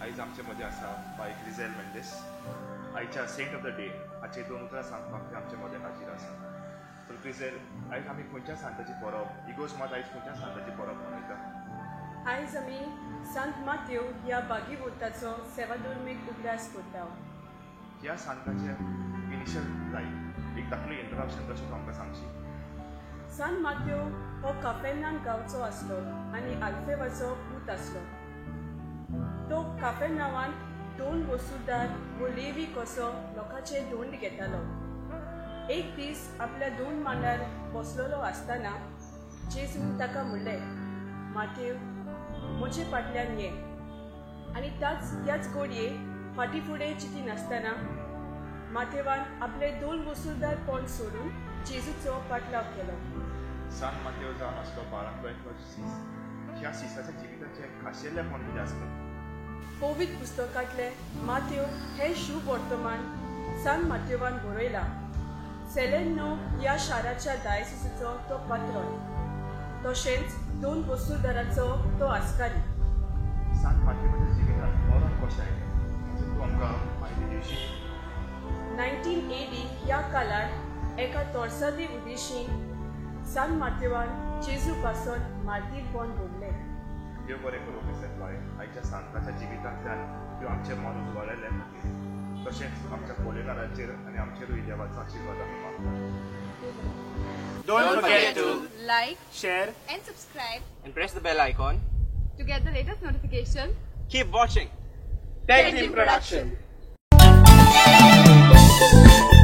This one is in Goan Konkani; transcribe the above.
आयज आमचे मदीं आसा बाय ग्रिझेल मेंडेस. आयच्या सेंट ऑफ the day हाचेर दोन उतरां सांगपाक ते आमचे मदीं हाजीर आसा. तर ग्रिझेल, आयज आमी खंयच्या सांताची परब, इगोर्ज मात आयज खंयच्या सांताची परब मनयता? आयज आमी सांत मातेव ह्या बागीवोताचो सेवाधर्मीक उगडास करता. ह्या सांताचें इनिशियल लायफ एक धाकलो इंट्रोडक्शन कशें तूं आमकां सांगशी? सांत मातेव हो काफेर्नाम गांवचो आसलो आनी आल्फेवाचो पूत आसलो. तो काफेर्नावांत दोन वसुदार वो लेवी कसो लोकांचे दोंड घेतालो. एक दीस आपल्या दोन मांडार बसलेलो आसतना जेजून ताका म्हणलें, मातेव म्हजे फाटल्यान ये. आनी त्याच घडये फाटीं फुडें चिंती नासतना मातेवान आपले दोन वसुलदार पोंड सोडून जेजूचो पाटलाव केलो. सांत मातेव जावन आसलो बारांतलो एकलो सीस. ह्या सिसाच्या जिविताचें खाशेलेपण कितें आसलें? पवित्र पुस्तकांतले मातेव हें शुभ वर्तमान सांत मातेवान बरयलां. सेलेर्नो ह्या शाराच्या डायसिसाचो तो पात्रोन, तशेंच दोन वसुलदाराचो तो आस्कारी. सांत मातेवाच्या जिवितांत मरण कशें आयलें हाचेर तूं आमकां म्हायती दिवशी? 19 AD ह्या काळार एका तोरसादी उदेशी सांत मातेवान जेजू पासत मार्तीरपण भोगलें. देव बरें करूं ग्रिझेल बाय, आयच्या सांताच्या जिवितांतल्यान त्यो आमचें मन उजवाडयल्ले खातीर, तशेंच आमच्या पोलेनाराचेर आनी आमचेरूय देवाचो आशिर्वाद आमी मागता. Don't forget to like, share, and subscribe, and press the bell icon to get the latest notification. Keep watching Tech Team Production. Production.